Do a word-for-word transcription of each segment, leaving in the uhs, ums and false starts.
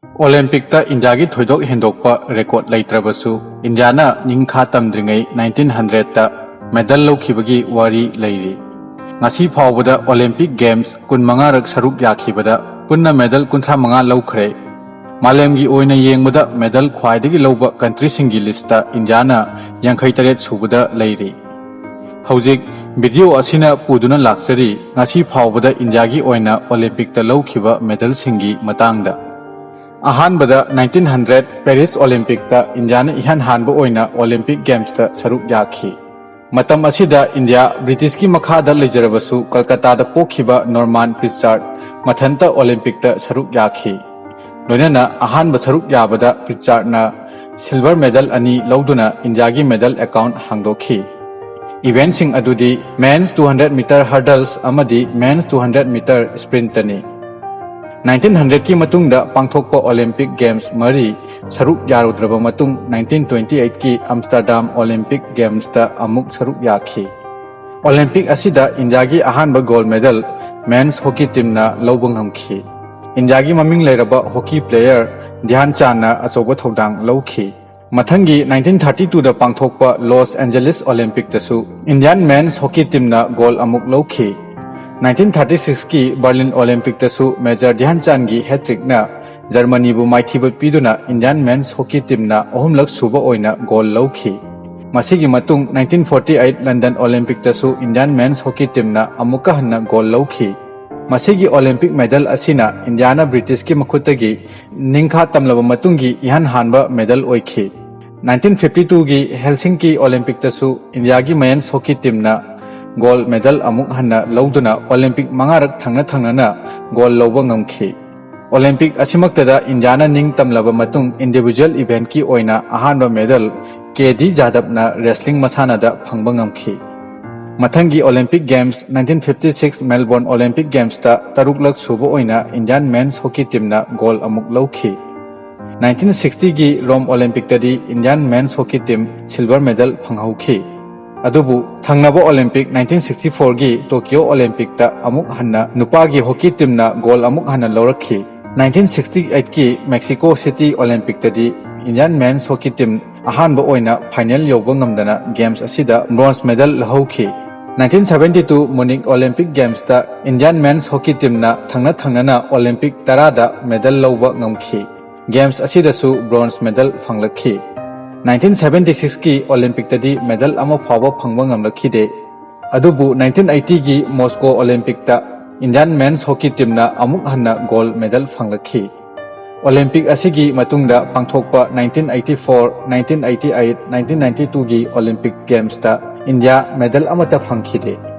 ꯑꯣꯂꯦꯝꯄꯤꯛꯇ ꯏꯟꯗꯤꯌꯥꯒꯤ ꯊꯣꯏꯗꯣꯛ ꯍꯦꯟꯗꯣꯛꯄ ꯔꯦꯀꯣꯔꯗ ꯂꯩꯇ꯭ꯔꯕꯁꯨ, ꯏꯟꯗꯤꯌꯥꯅ ꯅꯤꯡꯈꯥ ꯇꯝꯗ꯭ꯔꯤꯉꯩ ꯅꯥꯏꯟꯇꯤꯟ ꯍꯟꯗ꯭ꯔꯦꯠꯇ ꯃꯦꯗꯜ ꯂꯧꯈꯤꯕꯒꯤ ꯋꯥꯔꯤ ꯂꯩꯔꯤ꯫ ꯉꯁꯤ ꯐꯥꯎꯕꯗ ꯑꯣꯂꯦꯝꯄꯤꯛ ꯒꯦꯝꯁ ꯀꯨꯟꯃꯉꯥꯔꯛ ꯁꯔꯨꯛ ꯌꯥꯈꯤꯕꯗ ꯄꯨꯟꯅ ꯃꯦꯗꯜ ꯀꯨꯟꯊ꯭ꯔꯥ ꯃꯉꯥ ꯂꯧꯈ꯭ꯔꯦ꯫ ꯃꯥꯂꯦꯝꯒꯤ ꯑꯣꯏꯅ ꯌꯦꯡꯕꯗ ꯃꯦꯗꯜ ꯈ꯭ꯋꯥꯏꯗꯒꯤ ꯂꯧꯕ ꯀꯟꯇ꯭ꯔꯤꯁꯤꯡꯒꯤ ꯂꯤꯁꯇ ꯏꯟꯗꯤꯌꯥꯅ ꯌꯥꯡꯈꯩ ꯇꯔꯦꯠ ꯁꯨꯕꯗ ꯂꯩꯔꯤ꯫ ꯍꯧꯖꯤꯛ ꯚꯤꯗꯤꯑꯣ ꯑꯁꯤꯅ ꯄꯨꯗꯨꯅ ꯂꯥꯛꯆꯔꯤ ꯉꯁꯤ ꯐꯥꯎꯕꯗ ꯏꯟꯗꯤꯌꯥꯒꯤ ꯑꯣꯏꯅ ꯑꯣꯂꯦꯝꯄꯤꯛꯇ ꯂꯧꯈꯤꯕ ꯃꯦꯗꯜꯁꯤꯡꯒꯤ ꯃꯇꯥꯡꯗ꯫ ꯑꯍꯥꯟꯕꯗ ꯅꯥꯏꯟꯇꯤꯟ ꯍꯟꯗ꯭ꯔꯦꯠ ꯄꯦꯔꯤꯁ ꯑꯣꯂꯦꯝꯄꯤꯛꯇ ꯏꯟꯗꯤꯌꯥꯅ ꯏꯍꯥꯟ ꯍꯥꯟꯕ ꯑꯣꯏꯅ ꯑꯣꯂꯦꯝꯄꯤꯛ ꯒꯦꯝꯁꯇ ꯁꯔꯨꯛ ꯌꯥꯈꯤ꯫ ꯃꯇꯝ ꯑꯁꯤꯗ ꯏꯟꯗꯤꯌꯥ ꯕ꯭ꯔꯤꯇꯤꯁꯀꯤ ꯃꯈꯥꯗ ꯂꯩꯖꯔꯕꯁꯨ ꯀꯜꯀꯇꯥꯗ ꯄꯣꯛꯈꯤꯕ ꯅꯣꯔꯃꯥꯟ ꯄ꯭ꯔꯤꯆꯥꯔꯗ ꯃꯊꯟꯇ ꯑꯣꯂꯦꯝꯄꯤꯛꯇ ꯁꯔꯨꯛ ꯌꯥꯈꯤ꯫ ꯂꯣꯏꯅꯅ ꯑꯍꯥꯟꯕ ꯁꯔꯨꯛ ꯌꯥꯕꯗ ꯄ꯭ꯔꯤꯆꯥꯔꯗꯅ ꯁꯤꯜꯚꯔ ꯃꯦꯗꯜ ꯑꯅꯤ ꯂꯧꯗꯨꯅ ꯏꯟꯗꯤꯌꯥꯒꯤ ꯃꯦꯗꯜ ꯑꯦꯀꯥꯎꯟꯠ ꯍꯥꯡꯗꯣꯛꯈꯤ꯫ ꯏꯚꯦꯟꯠꯁꯤꯡ ꯑꯗꯨꯗꯤ ꯃꯦꯟꯁ ꯇꯨ ꯍꯟꯗ꯭ꯔꯦꯠ ꯃꯤꯇꯔ ꯍꯔꯗꯜꯁ ꯑꯃꯗꯤ ꯃꯦꯟꯁ ꯇꯨ ꯍꯟꯗ꯭ꯔꯦꯠ ꯃꯤꯇꯔ ꯁ꯭ꯄ꯭ꯔꯤꯟꯠꯇꯅꯤ꯫ ꯅꯥꯏꯟꯇꯤꯟ ꯍꯟꯗ꯭ꯔꯦꯠꯀꯤ ꯃꯇꯨꯡꯗ ꯄꯥꯡꯊꯣꯛꯄ ꯑꯣꯂꯦꯝꯄꯤꯛ ꯒꯦꯝꯁ ꯃꯔꯤ ꯁꯔꯨꯛ ꯌꯥꯔꯨꯗ꯭ꯔꯕ ꯃꯇꯨꯡ ꯅꯥꯏꯟꯇꯤꯟ ꯇ꯭ꯋꯦꯟꯇꯤ ꯑꯩꯠꯀꯤ ꯑꯝꯁ꯭ꯇꯔꯗꯥꯝ ꯑꯣꯂꯦꯝꯄꯤꯛ ꯒꯦꯝꯁꯇ ꯑꯃꯨꯛ ꯁꯔꯨꯛ ꯌꯥꯈꯤ꯫ ꯑꯣꯂꯦꯝꯄꯤꯛ ꯑꯁꯤꯗ ꯏꯟꯗꯤꯌꯥꯒꯤ ꯑꯍꯥꯟꯕ ꯒꯣꯜꯗ ꯃꯦꯗꯜ ꯃꯦꯟꯁ ꯍꯣꯀꯤ ꯇꯤꯝꯅ ꯂꯧꯕ ꯉꯝꯈꯤ꯫ ꯏꯟꯗꯤꯌꯥꯒꯤ ꯃꯃꯤꯡ ꯂꯩꯔꯕ ꯍꯣꯀꯤ ꯄ꯭ꯂꯦꯌꯔ ꯙ꯭ꯌꯥꯟ ꯆꯥꯟꯅ ꯑꯆꯧꯕ ꯊꯧꯗꯥꯡ ꯂꯧꯈꯤ꯫ ꯃꯊꯪꯒꯤ ꯅꯥꯏꯟꯇꯤꯟ ꯊꯥꯔꯇꯤ ꯇꯨꯗ ꯄꯥꯡꯊꯣꯛꯄ ꯂꯣꯁ ꯑꯦꯟꯖꯦꯂꯤꯁ ꯑꯣꯂꯦꯝꯄꯤꯛꯇꯁꯨ ꯏꯟꯗꯤꯌꯥꯟ ꯃꯦꯟꯁ ꯍꯣꯀꯤ ꯇꯤꯝꯅ ꯒꯣꯜ ꯑꯃꯨꯛ ꯂꯧꯈꯤ꯫ ꯅꯥꯏꯟꯇꯤꯟ ꯊꯥꯔꯇꯤ ꯁꯤꯛꯁꯀꯤ ꯕꯔꯂꯤꯟ ꯑꯣꯂꯦꯝꯄꯤꯛꯇꯁꯨ ꯃꯦꯖꯔ ꯙ꯭ꯌꯥꯟ ꯆꯥꯟꯒꯤ ꯍꯦꯇ꯭ꯔꯤꯛꯅ ꯖꯔꯃꯅꯤꯕꯨ ꯃꯥꯏꯊꯤꯕ ꯄꯤꯗꯨꯅ ꯏꯟꯗꯤꯌꯥꯟ ꯃꯦꯟꯁ ꯍꯣꯀꯤ ꯇꯤꯝꯅ ꯑꯍꯨꯝꯂꯛ ꯁꯨꯕ ꯑꯣꯏꯅ ꯒꯣꯜ ꯂꯧꯈꯤ꯫ ꯃꯁꯤꯒꯤ ꯃꯇꯨꯡ ꯅꯥꯏꯟꯇꯤꯟ ꯐꯣꯔꯇꯤ ꯑꯩꯠ ꯂꯟꯗꯟ ꯑꯣꯂꯦꯝꯄꯤꯛꯇꯁꯨ ꯏꯟꯗꯤꯌꯥꯟ ꯃꯦꯟꯁ ꯍꯣꯀꯤ ꯇꯤꯝꯅ ꯑꯃꯨꯛꯀ ꯍꯟꯅ ꯒꯣꯜ ꯂꯧꯈꯤ꯫ ꯃꯁꯤꯒꯤ ꯑꯣꯂꯦꯝꯄꯤꯛ ꯃꯦꯗꯜ ꯑꯁꯤꯅ ꯏꯟꯗꯤꯌꯥꯅ ꯕ꯭ꯔꯤꯇꯤꯁꯀꯤ ꯃꯈꯨꯠꯇꯒꯤ ꯅꯤꯡꯈꯥ ꯇꯝꯂꯕ ꯃꯇꯨꯡꯒꯤ ꯏꯍꯥꯟ ꯍꯥꯟꯕ ꯃꯦꯗꯜ ꯑꯣꯏꯈꯤ꯫ ꯅꯥꯏꯟꯇꯤꯟ ꯐꯤꯐꯇꯤ ꯇꯨꯒꯤ ꯍꯦꯜꯁꯤꯡꯀꯤ ꯑꯣꯂꯦꯝꯄꯤꯛꯇꯁꯨ ꯏꯟꯗꯤꯌꯥꯒꯤ ꯃꯦꯟꯁ ꯍꯣꯀꯤ ꯇꯤꯝꯅ ꯒꯣꯜꯗ ꯃꯦꯗꯜ ꯑꯃꯨꯛ ꯍꯟꯅ ꯂꯧꯗꯨꯅ ꯑꯣꯂꯦꯝꯄꯤꯛ ꯃꯉꯥꯔꯛ ꯊꯪꯅ ꯊꯪꯅꯅ ꯒꯣꯜ ꯂꯧꯕ ꯉꯝꯈꯤ꯫ ꯑꯣꯂꯦꯝꯄꯤꯛ ꯑꯁꯤꯃꯛꯇꯗ ꯏꯟꯗꯤꯌꯥꯅ ꯅꯤꯡ ꯇꯝꯂꯕ ꯃꯇꯨꯡ ꯏꯟꯗꯤꯚꯤꯖꯨꯋꯦꯜ ꯏꯚꯦꯟꯠꯀꯤ ꯑꯣꯏꯅ ꯑꯍꯥꯟꯕ ꯃꯦꯗꯜ ꯀꯦ ꯗꯤ ꯖꯥꯗꯕꯅ ꯔꯦꯁꯂꯤꯡ ꯃꯁꯥꯟꯅꯗ ꯐꯪꯕ ꯉꯝꯈꯤ꯫ ꯃꯊꯪꯒꯤ Olympic games nineteen fifty six Melbourne Olympic ꯒꯦꯝꯁꯇ ꯇꯔꯨꯛꯂꯛ ꯁꯨꯕ ꯑꯣꯏꯅ ꯏꯟꯗꯤꯌꯥꯟ ꯃꯦꯟꯁ ꯍꯣꯀꯤ ꯇꯤꯝꯅ ꯒꯣꯜ ꯑꯃꯨꯛ ꯂꯧꯈꯤ꯫ ꯅꯥꯏꯟꯇꯤꯟ ꯁꯤꯛꯁꯇꯤꯒꯤ ꯔꯣꯝ ꯑꯣꯂꯦꯝꯄꯤꯛꯇꯗꯤ Indian men's hockey team silver medal ꯐꯪꯍꯧꯈꯤ꯫ ꯑꯗꯨꯕꯨ ꯊꯪꯅꯕ ꯑꯣꯂꯦꯝꯄꯤꯛ ꯅꯥꯏꯟꯇꯤꯟ ꯁꯤꯛꯁꯇꯤ ꯐꯣꯔꯒꯤ ꯇꯣꯀꯤꯌꯣ ꯑꯣꯂꯦꯝꯄꯤꯛꯇ ꯑꯃꯨꯛ ꯍꯟꯅ ꯅꯨꯄꯥꯒꯤ ꯍꯣꯀꯤ ꯇꯤꯝꯅ ꯒꯣꯜ ꯑꯃꯨꯛ ꯍꯟꯅ ꯂꯧꯔꯛꯈꯤ꯫ ꯅꯥꯏꯟꯇꯤꯟ ꯁꯤꯛꯁꯇꯤ ꯑꯩꯠꯀꯤ ꯃꯦꯛꯁꯤꯀꯣ ꯁꯤꯇꯤ ꯑꯣꯂꯦꯝꯄꯤꯛꯇꯗꯤ ꯏꯟꯗꯤꯌꯥꯟ ꯃꯦꯟꯁ ꯍꯣꯀꯤ ꯇꯤꯝ ꯑꯍꯥꯟꯕ ꯑꯣꯏꯅ ꯐꯥꯏꯅꯦꯜ ꯌꯧꯕ ꯉꯝꯗꯅ ꯒꯦꯝꯁ ꯑꯁꯤꯗ bronze medal ꯂꯧꯍꯧꯈꯤ꯫ Nineteen seventy two Munich Olympic ꯒꯦꯝꯁꯇ ꯏꯟꯗꯤꯌꯥꯟ ꯃꯦꯟꯁ ꯍꯣꯀꯤ ꯇꯤꯝꯅ ꯊꯪꯅ ꯊꯪꯅꯅ ꯑꯣꯂꯦꯝꯄꯤꯛ ꯇꯔꯥꯗ ꯃꯦꯗꯜ ꯂꯧꯕ ꯉꯝꯈꯤ꯫ ꯒꯦꯝꯁ ꯑꯁꯤꯗꯁꯨ ꯕ꯭ꯔꯣꯟꯖ ꯃꯦꯗꯜ ꯐꯪꯂꯛꯈꯤ꯫ ꯅꯥꯏꯟꯇꯤꯟ ꯁꯚꯦꯟꯇꯤ ꯁꯤꯛꯁꯀꯤ ꯑꯣꯂꯦꯝꯄꯤꯛꯇꯗꯤ ꯃꯦꯗꯜ ꯑꯃ ꯐꯥꯎꯕ ꯐꯪꯕ ꯉꯝꯂꯛꯈꯤꯗꯦ꯫ ꯑꯗꯨꯕꯨ ꯅꯥꯏꯟꯇꯤꯟ ꯑꯩꯠꯇꯤꯒꯤ ꯃꯣꯁꯀꯣ ꯑꯣꯂꯦꯝꯄꯤꯛꯇ ꯏꯟꯗꯤꯌꯥꯟ ꯃꯦꯟꯁ ꯍꯣꯀꯤ ꯇꯤꯝꯅ ꯑꯃꯨꯛ ꯍꯟꯅ ꯒꯣꯜ ꯃꯦꯗꯜ ꯐꯪꯂꯛꯈꯤ꯫ ꯑꯣꯂꯦꯝꯄꯤꯛ ꯑꯁꯤꯒꯤ ꯃꯇꯨꯡꯗ ꯄꯥꯡꯊꯣꯛꯄ nineteen eighty four, nineteen eighty eight, nineteen ninety ꯇꯨꯒꯤ ꯑꯣꯂꯦꯝꯄꯤꯛ ꯒꯦꯝꯁꯇ ꯏꯟꯗꯤꯌꯥ ꯃꯦꯗꯜ ꯑꯃꯠꯇ ꯐꯪꯈꯤꯗꯦ꯫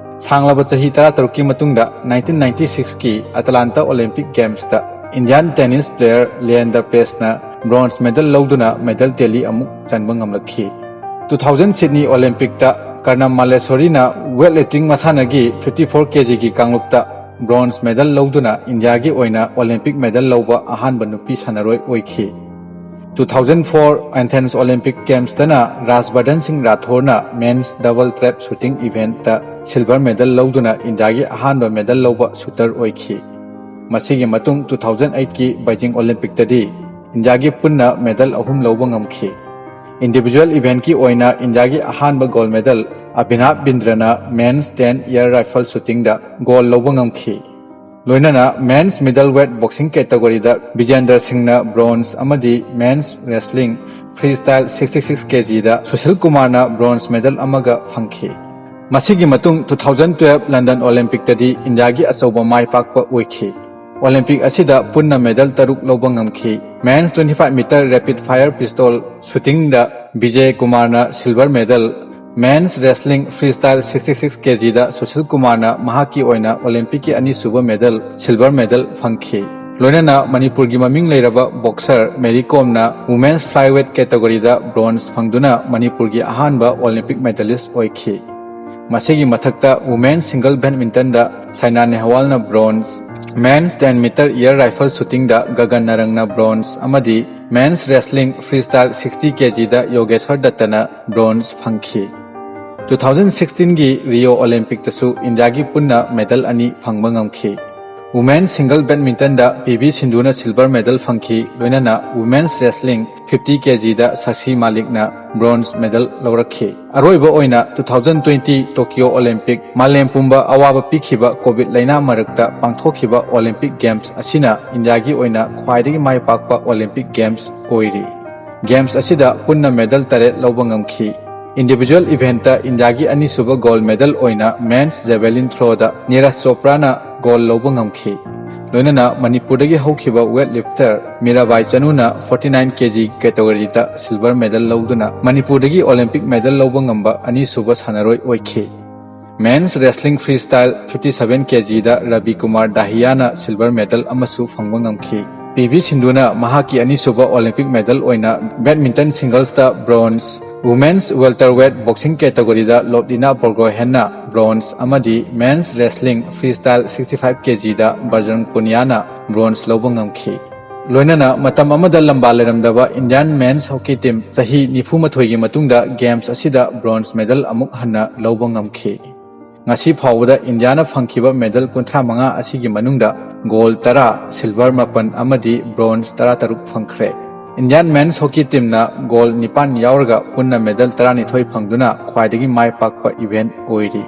ꯁꯥꯡꯂꯕ ꯆꯍꯤ ꯇꯔꯥꯇꯔꯨꯛꯀꯤ ꯃꯇꯨꯡꯗ ꯅꯥꯏꯟꯇꯤꯟ ꯅꯥꯏꯟꯇꯤ ꯁꯤꯛꯁꯀꯤ ꯑꯇꯂꯥꯟꯇꯥ ꯑꯣꯂꯦꯝꯄꯤꯛ ꯒꯦꯝꯁꯇ ꯏꯟꯗꯤꯌꯥꯟ ꯇꯦꯅꯤꯁ ꯄ꯭ꯂꯦꯌꯔ ꯂꯤꯌꯦꯟꯗꯔ ꯄꯦꯁꯅ ꯕ꯭ꯔꯣꯟꯖ ꯃꯦꯗꯜ ꯂꯧꯗꯨꯅ ꯃꯦꯗꯜ ꯇꯦꯂꯤ ꯑꯃꯨꯛ ꯆꯟꯕ ꯉꯝꯂꯛꯈꯤ꯫ ꯇꯨ ꯊꯥꯎꯖꯟ ꯁꯤꯗꯅꯤ ꯑꯣꯂꯦꯝꯄꯤꯛꯇ ꯀꯔꯅꯝ ꯃꯥꯂꯦꯁꯣꯔꯤꯅ ꯋꯦꯠ ꯂꯤꯐꯇꯤꯡ ꯃꯁꯥꯟꯅꯒꯤ ꯐꯤꯐꯇꯤ ꯐꯣꯔ ꯀꯦꯖꯤꯒꯤ ꯀꯥꯡꯂꯨꯞꯇ ꯕ꯭ꯔꯣꯟꯖ ꯃꯦꯗꯜ ꯂꯧꯗꯨꯅ ꯏꯟꯗꯤꯌꯥꯒꯤ ꯑꯣꯏꯅ ꯑꯣꯂꯦꯝꯄꯤꯛ ꯃꯦꯗꯜ ꯂꯧꯕ ꯑꯍꯥꯟꯕ ꯅꯨꯄꯤ ꯁꯥꯟꯅꯔꯣꯏ ꯑꯣꯏꯈꯤ꯫ Two thousand four Athens Olympic ꯒꯦꯝꯁꯇꯅ ꯔꯥꯖꯕꯔꯙꯟ ꯁꯤꯡ ꯔꯥꯊꯣꯔꯅ ꯃꯦꯟꯁ ꯗꯕꯜ ꯇ꯭ꯔꯦꯞ ꯁꯨꯇꯤꯡ ꯏꯚꯦꯟꯠꯇ ꯁꯤꯜꯚꯔ ꯃꯦꯗꯜ ꯂꯧꯗꯨꯅ ꯏꯟꯗꯤꯌꯥꯒꯤ ꯑꯍꯥꯟꯕ ꯃꯦꯗꯜ ꯂꯧꯕ ꯁꯨꯇꯔ ꯑꯣꯏꯈꯤ꯫ ꯃꯁꯤꯒꯤ ꯃꯇꯨꯡ ꯇꯨ ꯊꯥꯎꯖꯟ ꯑꯩꯠꯀꯤ ꯕꯩꯖꯤꯡ ꯑꯣꯂꯦꯝꯄꯤꯛꯇꯗꯤ ꯏꯟꯗꯤꯌꯥꯒꯤ ꯄꯨꯟꯅ ꯃꯦꯗꯜ ꯑꯍꯨꯝ ꯂꯧꯕ ꯉꯝꯈꯤ꯫ ꯏꯟꯗꯤꯚꯤꯖꯨꯋꯦꯜ ꯏꯚꯦꯟꯠꯀꯤ ꯑꯣꯏꯅ ꯏꯟꯗꯤꯌꯥꯒꯤ ꯑꯍꯥꯟꯕ ꯒꯣꯜ ꯃꯦꯗꯜ ꯑꯚꯤꯅꯥꯚ ꯕꯤꯟꯗ꯭ꯔꯅ ꯃꯦꯟꯁ ꯇꯦꯟ ꯑꯦꯌꯔ ꯔꯥꯏꯐꯜ ꯁꯨꯇꯤꯡꯗ ꯒꯣꯜ ꯂꯧꯕ ꯉꯝꯈꯤ꯫ ꯂꯣꯏꯅꯅ ꯃꯦꯟꯁ ꯃꯤꯗꯜ ꯋꯦꯠ ꯕꯣꯛꯁꯤꯡ ꯀꯦꯇꯒꯣꯔꯤꯗ ꯕꯤꯖꯦꯟꯗ꯭ꯔ ꯁꯤꯡꯅ ꯕ꯭ꯔꯣꯟꯖ ꯑꯃꯗꯤ men's wrestling free style sixty six ꯀꯦꯖꯤꯗ ꯁꯨꯁꯤꯜ ꯀꯨꯃꯥꯔꯅ ꯕ꯭ꯔꯣꯟꯖ ꯃꯦꯗꯜ ꯑꯃꯒ ꯐꯪꯈꯤ꯫ ꯃꯁꯤꯒꯤ ꯃꯇꯨꯡ ꯇꯨ ꯊꯥꯎꯖꯟ ꯇꯨꯋꯦꯜꯐ ꯂꯟꯗꯟ ꯑꯣꯂꯦꯝꯄꯤꯛꯇꯗꯤ ꯏꯟꯗꯤꯌꯥꯒꯤ ꯑꯆꯧꯕ ꯃꯥꯏ ꯄꯥꯛꯄ ꯑꯣꯏꯈꯤ꯫ ꯑꯣꯂꯦꯝꯄꯤꯛ ꯑꯁꯤꯗ ꯄꯨꯟꯅ ꯃꯦꯗꯜ ꯇꯔꯨꯛ ꯂꯧꯕ ꯉꯝꯈꯤ꯫ Men's twenty five meter rapid fire pistol ꯁꯨꯇꯤꯡꯗ ꯕꯤꯖꯦ ꯀꯨꯃꯥꯔꯅ silver medal, men's wrestling free style sixty six ꯀꯦꯖꯤꯗ ꯁꯨꯁꯤꯜ ꯀꯨꯃꯥꯔꯅ ꯃꯍꯥꯛꯀꯤ ꯑꯣꯏꯅ ꯑꯣꯂꯦꯝꯄꯤꯛꯀꯤ ꯑꯅꯤꯁꯨꯕ ꯃꯦꯗꯜ, ꯁꯤꯜꯚꯔ ꯃꯦꯗꯜ ꯐꯪꯈꯤ꯫ ꯂꯣꯏꯅꯅ ꯃꯅꯤꯄꯨꯔꯒꯤ ꯃꯃꯤꯡ ꯂꯩꯔꯕ ꯕꯣꯛꯁꯔ ꯃꯦꯔꯤ ꯀꯣꯝꯅ ꯋꯨꯃꯦꯟꯁ ꯐ꯭ꯂꯥꯏꯋꯦꯠ ꯀꯦꯇꯒꯣꯔꯤꯗ ꯕ꯭ꯔꯣꯟꯖ ꯐꯪꯗꯨꯅ ꯃꯅꯤꯄꯨꯔꯒꯤ ꯑꯍꯥꯟꯕ ꯑꯣꯂꯦꯝꯄꯤꯛ ꯃꯦꯗꯥꯂꯤꯁ꯭ꯠ ꯑꯣꯏꯈꯤ꯫ ꯃꯁꯤꯒꯤ ꯃꯊꯛꯇ ꯋꯨꯃꯦꯟꯁ ꯁꯤꯡꯒꯜ ꯕꯦꯗꯃꯤꯟꯇꯟꯗ ꯁꯥꯏꯅꯥ ꯅꯦꯍꯋꯥꯜꯅ bronze, men's ten meter air rifle ꯁꯨꯇꯤꯡꯗ ꯒꯒꯟ ꯅꯔꯪꯅ ꯕ꯭ꯔꯣꯟꯖ ꯑꯃꯗꯤ men's wrestling free style sixty ꯀꯦꯖꯤꯗ ꯌꯣꯒꯦꯁ꯭ꯋꯔ ꯗꯠꯇꯅ ꯕ꯭ꯔꯣꯟꯖ ꯐꯪꯈꯤ꯫ ꯇꯨ ꯊꯥꯎꯖꯟ ꯁꯤꯛꯁꯇꯤꯟꯒꯤ ꯔꯤꯑꯣ ꯑꯣꯂꯦꯝꯄꯤꯛꯇꯁꯨ ꯏꯟꯗꯤꯌꯥꯒꯤ ꯄꯨꯟꯅ ꯃꯦꯗꯜ ꯑꯅꯤ ꯐꯪꯕ ꯉꯝꯈꯤ꯫ Women's single badmintonꯗ ꯄꯤ ꯚꯤ ꯁꯤꯟꯙꯨꯅ silver medal ꯐꯪꯈꯤ, ꯂꯣꯏꯅꯅ women's wrestling fifty kgꯗ ꯁꯥꯛꯁꯤ ꯃꯥꯂꯤꯛꯅ bronze medal ꯂꯧꯔꯛꯈꯤ꯫ ꯑꯔꯣꯏꯕ ꯑꯣꯏꯅ two thousand twenty Tokyo Olympic, ꯃꯥꯂꯦꯝ ꯄꯨꯝꯕ ꯑꯋꯥꯕ ꯄꯤꯈꯤꯕ COVID ꯂꯥꯏꯅꯥ ꯃꯔꯛꯇ ꯄꯥꯡꯊꯣꯛꯈꯤꯕ Olympic Games ꯑꯁꯤꯅ ꯏꯟꯗꯤꯌꯥꯒꯤ ꯑꯣꯏꯅ ꯈ꯭ꯋꯥꯏꯗꯒꯤ ꯃꯥꯏ ꯄꯥꯛꯄ Olympic Games ꯑꯣꯏꯔꯤ꯫ Games ꯑꯁꯤꯗ ꯄꯨꯟꯅ medal ꯇꯔꯦꯠ ꯂꯧꯕ ꯉꯝꯈꯤ꯫ Individual eventꯇ ꯏꯟꯗꯤꯌꯥꯒꯤ ꯑꯅꯤꯁꯨꯕ gold medal ꯑꯣꯏꯅ men's javelin throwꯗ ꯅꯤꯔꯖ ꯆꯣꯄ꯭ꯔꯥꯅ gold ꯂꯧꯕ ꯉꯝꯈꯤ꯫ ꯂꯣꯏꯅꯅ ꯃꯅꯤꯄꯨꯔꯗꯒꯤ ꯍꯧꯈꯤꯕ weightlifter Mirabai ꯆꯅꯨꯅ forty nine kg categoryꯗ silver medal ꯂꯧꯗꯨꯅ ꯃꯅꯤꯄꯨꯔꯗꯒꯤ Olympic medal ꯂꯧꯕ ꯉꯝꯕ ꯑꯅꯤꯁꯨꯕ ꯁꯥꯟꯅꯔꯣꯏ ꯑꯣꯏꯈꯤ꯫ Men's wrestling freestyle fifty seven kgꯗ Ravi Kumar ꯗꯥꯍꯤꯌꯥꯅ silver medal ꯑꯃꯁꯨ ꯐꯪꯕ ꯉꯝꯈꯤ꯫ ꯄꯤ ꯚꯤ ꯁꯤꯟꯙꯨꯅ ꯃꯍꯥꯛꯀꯤ ꯑꯅꯤꯁꯨꯕ Olympic medal ꯑꯣꯏꯅ badminton singlesꯇ bronze, women's welterweight boxing categoryꯗ ꯂꯣꯕꯂꯤꯅꯥ ꯕꯣꯔꯒꯣꯍꯦꯟꯅ bronze ꯑꯃꯗꯤ men's wrestling freestyle sixty five kgꯗ ꯕꯖꯔꯪ ꯄꯨꯅꯤꯌꯥꯅ bronze ꯂꯧꯕ ꯉꯝꯈꯤ꯫ ꯂꯣꯏꯅꯅ ꯃꯇꯝ ꯑꯃꯗ ꯂꯝꯕꯥ ꯂꯩꯔꯝꯗꯕ Indian men's hockey team ꯆꯍꯤ ꯅꯤꯐꯨ ꯃꯥꯊꯣꯏꯒꯤ ꯃꯇꯨꯡꯗ Games ꯑꯁꯤꯗ bronze medal ꯑꯃꯨꯛ ꯍꯟꯅ ꯂꯧꯕ ꯉꯝꯈꯤ꯫ ꯉꯁꯤ ꯐꯥꯎꯕꯗ ꯏꯟꯗꯤꯌꯥꯅ ꯐꯪꯈꯤꯕ medal ꯀꯨꯟꯊ꯭ꯔꯥ ꯃꯉꯥ ꯑꯁꯤꯒꯤ ꯃꯅꯨꯡꯗ gold ꯇꯔꯥ, silver ꯃꯥꯄꯟ ꯑꯃꯗꯤ bronze ꯇꯔꯥꯇꯔꯨꯛ ꯐꯪꯈ꯭ꯔꯦ꯫ Indian men's hockey teamꯅ gold ꯅꯤꯄꯥꯟ ꯌꯥꯎꯔꯒ ꯄꯨꯟꯅ medal ꯇꯔꯥꯅꯤꯊꯣꯏ ꯐꯪꯗꯨꯅ ꯈ꯭ꯋꯥꯏꯗꯒꯤ ꯃꯥꯏ ꯄꯥꯛꯄ event ꯑꯣꯏꯔꯤ꯫